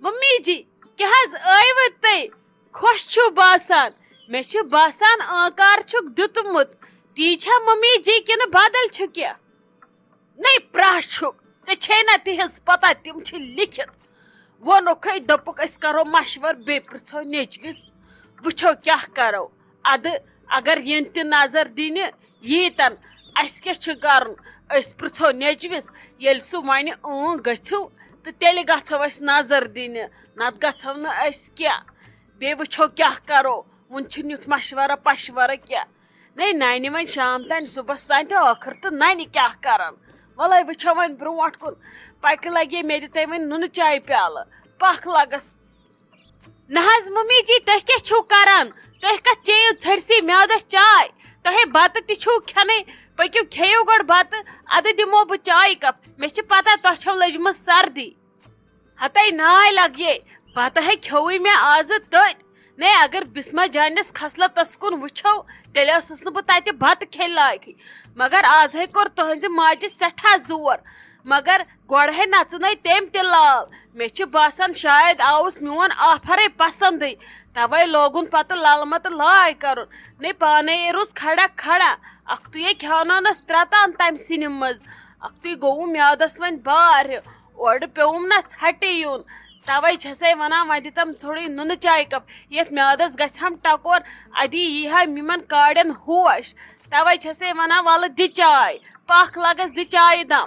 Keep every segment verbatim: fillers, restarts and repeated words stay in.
Mummy جی، کیٛاہ حظ ٲیوٕ تُہۍ؟ خۄش چھِو باسان؟ مےٚ چھُ باسان آنکار چھُکھ دیُتمُت۔ تی چھا ممی جی کِنہٕ بدل چھُ کینٛہہ؟ نَے پرٛاہ چھُکھ، ژےٚ چھے نہ تِہنٛز پتہ، تِم چھِ لیکھِتھ۔ ووٚنُکھے، دوٚپُکھ، أسۍ کرو مشورٕ، بیٚیہِ پرٛژھو نیٚچوِس، وٕچھو کیٛاہ کرو۔ ادٕ اگر یِن تہِ نظر دِنہِ، ییٖتن، اسہِ کیٛاہ چھُ کرُن؟ أسۍ پرٛژھو نیٚچوِس، ییٚلہِ سُہ ونہِ، اۭں، گٔژھِو، تہٕ تیٚلہِ گژھو أسۍ نظر دِنہِ، نتہٕ گژھو نہٕ أسۍ کینٛہہ۔ بیٚیہِ وٕچھو کیٛاہ کرو، وُنہِ چھُنہٕ یُتھ مشورہ پشورہ کینٛہہ۔ نَے نَنہِ وۄنۍ شام تام، صُبحس تام تہٕ ٲخٕر تہٕ نَنہِ کیٛاہ کرن۔ وَلَے وٕچھو وۄنۍ برٛونٛٹھ کُن۔ پَکہِ لَگے مےٚ دِ تۄہہِ وۄنۍ نُنہٕ چایہِ پیٛالہٕ۔ پَکھ لَگَس۔ نہ حظ ممی جی، تُہۍ کیٛاہ چھِو کران؟ تُہۍ کَتھ چیٚیِو ژھٔٹسٕے میادَس چاے؟ تۄہے بَتہٕ تہِ چھِو کھٮ۪نٕے۔ پٔکِو کھیٚیِو گۄڈٕ بَتہٕ، اَدٕ دِمو بہٕ چایہِ کَپ۔ مےٚ چھِ پَتہ تۄہہِ چھَو لٔجمٕژ سردی۔ ہتے ناے لگیے، بتہٕ ہے کھیوٚوٕے مےٚ آزٕ تٔتۍ۔ نے اگر بسمہ جانس خصلتس کُن وٕچھو، تیٚلہِ ٲسٕس نہٕ بہٕ تتہِ بتہٕ کھیٚنۍ لایقٕے۔ مگر آز ہے کوٚر تُہنزِ ماجہِ سٮ۪ٹھاہ زور۔ مگر گۄڈٕ ہے نژنٲے تٔمۍ تہِ لال۔ مےٚ چھِ باسان شاید آوُس میون آفرے پسندٕے، توے لوگُن پتہٕ للمتہٕ لاے کرُن۔ نے پانے روٗز کھڑا کھڑا، اکھتُے ہے کھیاونٲونس ترٛٹان تمہِ سِنہِ منٛز۔ اکھتُے گوٚوُم میادس وۄنۍ بار ہیوٗ۔ اورٕ پیوٚوُم نہ ژھٹہِ یُن۔ توے چھسے ونان، وۄنۍ دِتم ژھوٚرُے نُنہٕ چایہِ کپ، یتھ میادس گژھِ ہم ٹکور، ادی یی ہا یِمن کاڑٮ۪ن ہوش۔ توے چھسے ونان، ولہٕ دِ چاے، پکھ لگس دِ چایہِ دم۔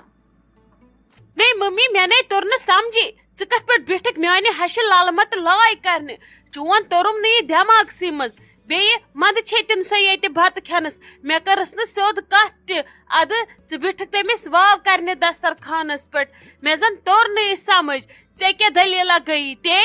نے ممی، مےٚ نے توٚر نہٕ سمجھی، ژٕ کتھ پٲٹھۍ بیٖٹھکھ میانہِ ہشہِ للہٕ متہٕ لاے کرنہِ؟ چون توٚرُم نہٕ یہِ دٮ۪ماغسٕے منٛز۔ بیٚیہِ منٛدٕ چھے تٔمۍ سۄ ییٚتہِ بتہٕ کھٮ۪نس، مےٚ کٔرٕس نہٕ سیوٚد کتھ تہِ۔ ادٕ ژٕ بیٖٹھکھ تٔمِس واو کرنہِ دسترخانس پٮ۪ٹھ۔ مےٚ زن توٚر نہٕ یہِ سمجھ، ژےٚ کیٛاہ دٔلیٖلہ گٔیی تے؟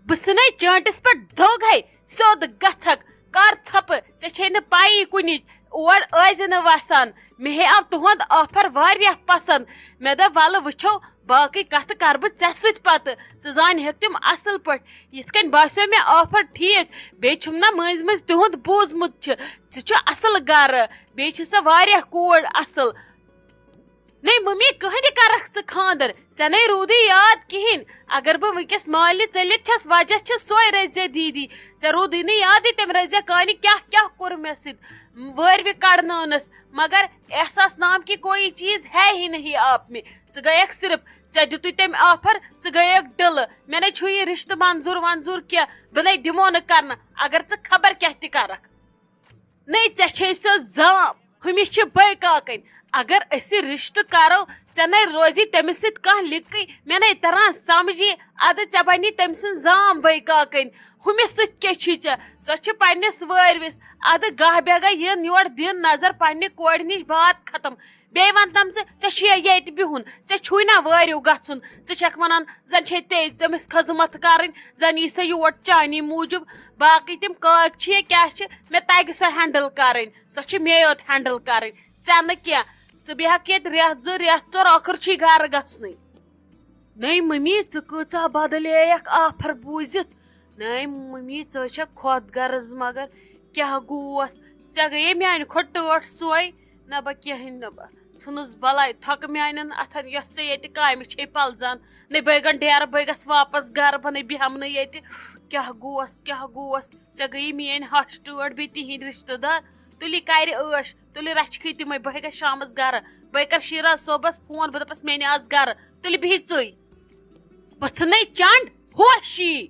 بہٕ ژھٕنے چٲنٛٹِس پٮ۪ٹھ دھوٚگ ہے، سیوٚد گژھکھ، کر ژھۄپہٕ، ژےٚ چھے نہٕ پَیی کُنِچ، اور ٲسۍ زِ نہٕ وسان۔ مےٚ ہے آو تُہُنٛد آفر واریاہ پسنٛد۔ مےٚ دوٚپ، وَلہٕ وٕچھو، باقٕے کتھٕ کرٕ بہٕ ژےٚ سۭتۍ پتہٕ، ژٕ زانہِ ہیٚکھ تِم اصل پٲٹھۍ۔ یِتھ کٔنۍ باسیو مےٚ آفر ٹھیٖک، بیٚیہِ چھُم نہ مٔنٛزۍ مٔنٛزۍ تِہُنٛد بوٗزمُت چھُ، ژٕ چھُ اصل گرٕ، بیٚیہِ چھِ سۄ واریاہ کوٗر اصل۔ نے ممی، کٕہٕنۍ تہِ کرکھ ژٕ خاندر، ژےٚ نے روٗدٕے یاد کِہیٖنۍ۔ اگر بہٕ وٕنکیٚس مالنہِ ژٔلِتھ چھس، وجہ چھِ سۄے رزیا دیدی۔ ژےٚ روٗدٕے نہٕ یادٕے تٔمۍ رزیا کانہِ کیٛاہ کیٛاہ کوٚر مےٚ سۭتۍ، وٲرۍ وِ کڑنٲونس۔ مگر احساس نام کی کوئی چیز ہے ہی نہیں آپ میں۔ ژٕ گٔیکھ صرف، ژےٚ دیُتُے تٔمۍ آفر، ژٕ گٔیکھ ڈٕلہٕ۔ مےٚ نے چھُ یہِ رشتہٕ منظوٗر ونظوٗر کینٛہہ، بہٕ نے دِمو نہٕ کرنہٕ، اگر ژٕ خبر کیٛاہ تہِ کرکھ۔ نے ژےٚ چھے سۄ زام، ہُمِس چھِ بٲے کاکَنۍ۔ اگر أسۍ یہِ رشتہٕ کرو، ژےٚ نے روزی تٔمِس سۭتۍ کانٛہہ لِنکٕے۔ مےٚ نے تران سمجھی، ادٕ ژےٚ بنی تٔمۍ سٕنٛز زام بٲے کاکَنۍ۔ ہُمِس سۭتۍ کیٛاہ چھی ژےٚ؟ سۄ چھِ پننِس وٲرۍوِس۔ ادٕ گاہ بے گاہ یِن یور دِن نظر پننہِ کورِ نِش، بات ختم۔ بیٚیہِ وَن تَم ژٕ، ژےٚ چھُیا ییٚتہِ بِہُن؟ ژےٚ چھُے نا وٲرِو گژھُن؟ ژٕ چھَکھ وَنان زَن چھے ژےٚ تٔمِس خدمت کَرٕنۍ، زَن یی سۄ یور چانی موٗجوٗب۔ باقٕے تِم کاک چھِ یا کیٛاہ چھِ، مےٚ تَگہِ سۄ ہینڈل کَرٕنۍ۔ سۄ چھِ مے یوت ہینڈل کَرٕنۍ، ژےٚ نہٕ کینٛہہ۔ ژٕ بیٚہکھ ییٚتہِ رٮ۪تھ زٕ رٮ۪تھ ژور، ٲخٕر چھُے گرٕ گژھنُے۔ نٔے مٔمی، ژٕ کۭژاہ بدلییکھ آفر بوٗزِتھ۔ نٔے مٔمی، ژٕ چھکھ خۄد غرض، مگر کیٛاہ گوس؟ ژےٚ گٔیے میانہِ کھۄتہٕ ٹٲٹھ سۄے۔ نہ بہ کِہینۍ نہٕ بہ۔ ژھٕنُس بلاے تھۄکہٕ میانٮ۪ن اتھن، یۄس ژےٚ ییٚتہِ کامہِ چھے پلزان۔ نٔے بٲگن ڈیرٕ، بہٕ گژھٕ واپس گرٕ، بہ نٔے بیہمہٕ نہٕ ییٚتہِ۔ کیٛاہ گوس، کیٛاہ گوس؟ ژےٚ گٔیی میٲنۍ ہش ٹٲٹھ، بیٚیہِ تِہِنٛدۍ رشتہٕ دار۔ تُلِو کرِ عٲش، تُلِو رچھِ کھٕے تِمے، بہٕ ہے گژھٕ شامس گرٕ۔ بہٕ ہے کرٕ شیراز صٲبس فون، بہٕ دپس مےٚ نہِ آز گرٕ، تُلِو بِہِو ژٕے۔ بہٕ ژھٕنے چنڈ ہوشی۔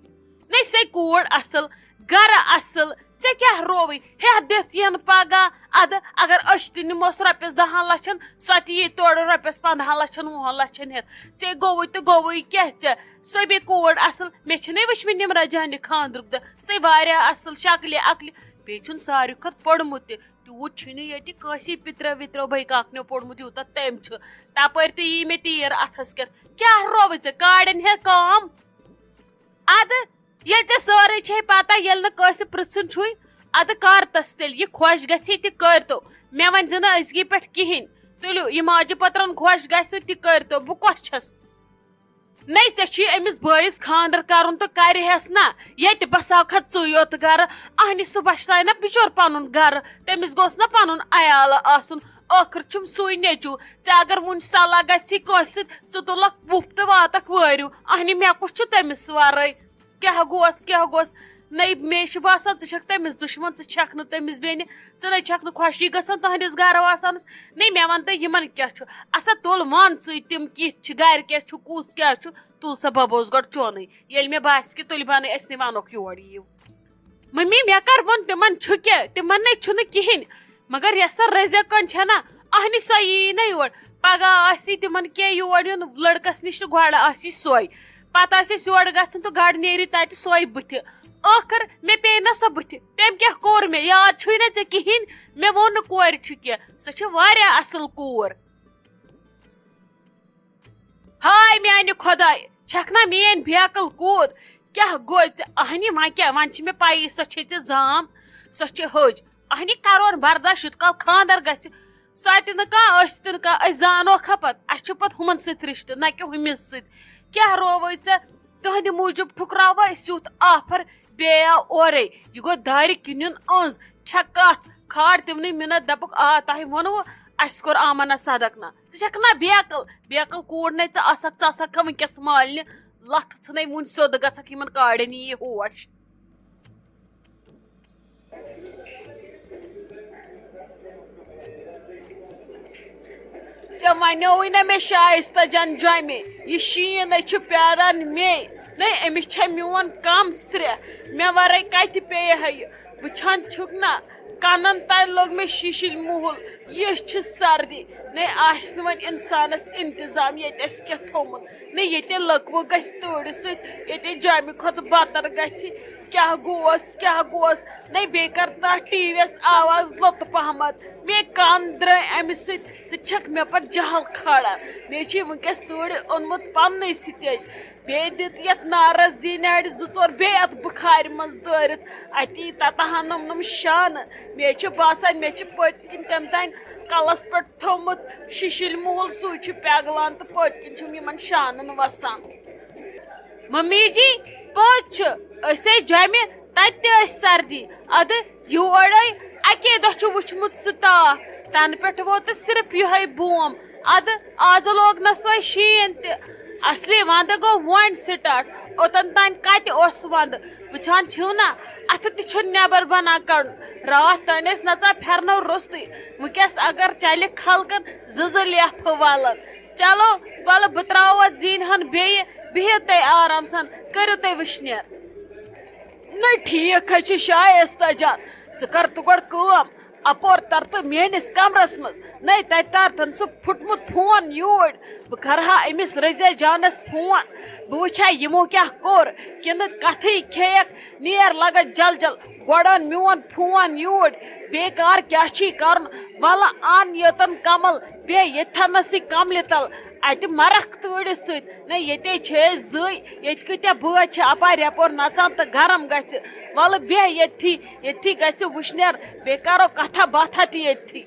نے سۄے کوٗر اصل، گرٕ اصل، ژےٚ کیٛاہ رووٕے؟ ہیٚتھ دِتھ یِن پگاہ۔ ادٕ اگر أسۍ تہِ نِموس رۄپیس دہن لچھن، سۄ تہِ یی تورٕ رۄپیس پندہن لچھن، وُہن لچھن ہیٚتھ۔ ژےٚ گوٚوُے تہٕ گوٚوُے کیٛاہ ژےٚ؟ سۄے بیٚیہِ کوٗر اصل، مےٚ چھِنے وٕچھمٕتۍ نِمرا جہانہِ خانٛدرُک دۄہ، سۄے واریاہ اصل شکلہِ عقلہِ۔ بیٚیہِ چھُن ساروی کھۄتہٕ پوٚرمُت تہِ، تیوٗت چھُنہٕ ییٚتہِ کٲنٛسی پِترو وِترو بٲے کاکنیو پوٚرمُت، یوٗتاہ تٔمۍ چھُ۔ تپٲرۍ تہِ یی مےٚ تیٖر اتھس کٮ۪تھ۔ کیٛاہ رووُے ژےٚ؟ کاڑٮ۪ن ہیٚتھ کٲم؟ ادٕ ییٚلہِ ژےٚ سٲرٕے چھے پتہ، ییٚلہِ نہٕ کٲنٛسہِ پرژھُن چھُے، ادٕ کر تس تیٚلہِ۔ یہِ خۄش گژھِ تہِ کٔرۍتو۔ مےٚ ؤنۍ زِ نہٕ أزگی پٮ۪ٹھ کِہینۍ۔ تُلِو، یہِ ماجہِ پترن خۄش گژھِ تہِ کٔرۍتو۔ بہٕ کۄس چھس؟ نے ژےٚ چھُے أمِس بٲیِس خانٛدر کرُن تہٕ کرِہٮ۪س نا۔ ییٚتہِ بساوکھا ژٕے یوت گرٕ؟ اہنہِ سُہ بسایہِ نا بِچور پنُن گرٕ، تٔمِس گوٚژھ نا پنُن عیالہٕ آسُن؟ ٲخٕر چھُم سُے نیٚچوٗ۔ ژےٚ اگر وُنہِ صلاح گژھی کٲنٛسہِ سۭتۍ، ژٕ تُلکھ وُپھ تہٕ واتکھ وٲرِو۔ اہنہِ، مےٚ کُس چھُ تٔمِس ورٲے؟ کیٛاہ گوس، کیٛاہ گوس؟ نَے، مےٚ چھُ باسان، ژٕ چھَکھ تٔمِس دُشمَن، ژٕ چھَکھ نہٕ تٔمِس بیٚنہِ، ژٕ نَے چھَکھ نہٕ خۄشی گژھان تُہٕنٛدِس گَرٕ وَسنَس۔ نَے، مےٚ وَن تہٕ، یِمَن کیٛاہ چھُ؟ اَسا تُل، وَن ژٕے، تِم کِتھۍ چھِ، گَرِ کیٛاہ چھُ، کُس کیٛاہ چھُ؟ تُل سا، بہٕ بوزٕ گۄڈٕ چونُے۔ ییٚلہِ مےٚ باسہِ کہِ تُلۍ بَنٕے، أسۍ نَے وَنوکھ یور یِیِو۔ مٔمی، مےٚ کر ووٚن تِمن چھُ کیٛاہ؟ تِمن نے چھُنہٕ کِہیٖنۍ۔ مگر یۄس سۄ رٔزیا کٔنۍ چھےٚ نا، اہنہِ سۄ یی نہ یور۔ پگاہ آسی تِمن کینٛہہ یور یُن، لڑکس نِش تہٕ گۄڈٕ آسی سۄے۔ پتہٕ آسہِ اَسہِ یورٕ گژھُن تہٕ گۄڈٕ نیری تتہِ سۄے بٕتھِ۔ ٲخٕر مےٚ پیٚیہِ نہ سۄ بٕتھِ۔ تٔمۍ کیٛاہ کوٚر مےٚ؟ یاد چھُے نہ ژےٚ کِہیٖنۍ؟ مےٚ ووٚن نہٕ کورِ چھُ کینٛہہ۔ سۄ چھےٚ واریاہ اصل کوٗر۔ ہاے میانہِ خۄدایہِ، چھکھ نا میٲنۍ بیکل کوٗر؟ کیٛاہ گوٚو ژےٚ؟ اہنہِ، وۄنۍ کیٛاہ؟ وۄنۍ چھِ مےٚ پَیی، سۄ چھے ژےٚ زام، سۄ چھے حٔج۔ اہنہِ، کرون برداش، یوٗت کال خاندر گژھِ۔ سۄ تہِ نہٕ کانٛہہ، أسۍ تہِ نہٕ کانٛہہ، أسۍ زانوکھا پتہٕ؟ اَسہِ چھُ پتہٕ ہُمن سۭتۍ رِشتہٕ، نہ کہِ ہُمِس سۭتۍ۔ کیٛاہ رووٕے ژےٚ؟ تُہنٛدِ موٗجوٗب ٹھُکراوو أسۍ یُتھ آفر، بیٚیہِ آو اورَے۔ یہِ گوٚو دارِ کِنیُن أنٛز۔ کھےٚ کَتھ، کھار تِمنٕے مِنت، دَپُکھ، آ، تۄہہِ ووٚنوُ، اَسہِ کوٚر آمنا صدق نہ۔ ژٕ چھَکھ نہ بیکٕل، بیکٕل کوٗر نے ژٕ آسَکھ، ژٕ آسَکھ وٕنکیٚس مالنہِ لَتھ ژھٕنے وُنہِ سیوٚد گژھکھ، یِمَن کاڑٮ۪ن یی یہِ ہوش۔ ژےٚ وَنیووُے نہ مےٚ شایستہ جان جۄمہِ، یہِ شیٖن ہے چھُ پیاران مے۔ نے، أمِس چھےٚ میون کم سرٛیٚہ، مےٚ ورٲے کتہِ پیٚیہِ ہا یہِ؟ وٕچھان چھُکھ نہ، کنن تام لوٚگ مےٚ شیٖشِلۍ مُہُل، یہِ چھِ سردی۔ نے، آسہِ نہٕ وۄنۍ انسانس انتظام، ییٚتہِ آسہِ کیٛاہ تھوٚمُت۔ نے، ییٚتہِ لٔکوٕ گژھِ تۭرِ سۭتۍ، ییٚتہِ جۄمہِ کھۄتہٕ بتر گژھِ۔ کیٛاہ گوس، کیٛاہ گوس؟ نے، بیٚیہِ کر تتھ ٹی وی یس آواز لوٚت پہمتھ۔ مےٚ کن درٛاے امہِ سۭتۍ۔ ژٕ چھکھ مےٚ پتہٕ جہل کھالان۔ مےٚ چھُے وٕنکیٚس تۭرِ اوٚنمُت پننُے سِتیج۔ بیٚیہِ دِتھ یتھ نارس زی نارِ زٕ ژور بیٚیہِ اتھ بُخارِ منٛز دٲرِتھ۔ اتی تتہٕ ہنم نم شانہٕ۔ مےٚ چھُ باسان، مےٚ چھُ پٔتۍ کِنۍ تمہِ تانۍ کلس پٮ۪ٹھ تھوٚومُت شِشِلۍ مُہُل، سُے چھُ پٮ۪گلان تہٕ پٔتۍ کِنۍ چھُم یِمن شانن وسان۔ ممی جی، پوٚز چھُ، أسۍ ٲسۍ جۄمہِ، تتہِ تہِ ٲسۍ سردی۔ ادٕ یورے اکے دۄہ چھُ وُچھمُت سُہ تاپھ، تنہٕ پٮ۪ٹھ ووت صرف یِہوٚے بوم۔ ادٕ آز لوگ نس وۄنۍ شیٖن تہِ۔ اصلی ونٛدٕ گوٚو وۄنۍ سٹارٹ، اوٚتن تام کتہِ اوس ونٛدٕ؟ وٕچھان چھِو نا، اتھٕ تہِ چھُ نٮ۪بر بنان کڑُن۔ راتھ تام ٲسۍ نژان پھرنو روٚستُے، وٕنکیٚس اگر چلہِ خلقن زٕ زٕ لیفہٕ ولن۔ چلو، ولہٕ بہٕ ترٛاوو اَتھ زیٖنہِ ہن بیٚیہِ، بِہِو تُہۍ آرام سان، کٔرِو تُہۍ وٕشنیر۔ نہ، ٹھیٖک حظ چھُ شایستہ جان، ژٕ کر تہٕ گۄڈٕ کٲم، اپور تر تہٕ میٲنِس کمرس منٛز۔ نَے، تَتہِ تارتھن سُہ پھُٹمُت فون یوٗرۍ، بہٕ کرٕ ہا أمِس رضیہ جانس فون، بہٕ وٕچھِ ہا یِمو کیٛاہ کوٚر، کِنہٕ کتھٕے کھیٚیکھ۔ نیر لگس جل جل، گۄڈٕ اَن میون فون یوٗرۍ، بیٚیہِ کر کیٛاہ چھُے کرُن؟ وَلہٕ اَن یوٚتَن کمل، بیٚیہِ ییٚتہِ تھَنَس یہِ کملہِ تل، اَتہِ مرکھ تۭرِ سۭتۍ۔ نہ، ییٚتے چھِ أسۍ زٕے، ییٚتہِ کۭتیٛاہ بٲژ چھِ اَپارِ یَپور نَژان تہٕ گرم گژھِ۔ وَلہٕ بیٚہہ ییٚتھی، ییٚتھی گژھِ وٕشنیر، بیٚیہِ کرو کتھا باتھا تہِ ییٚتھی۔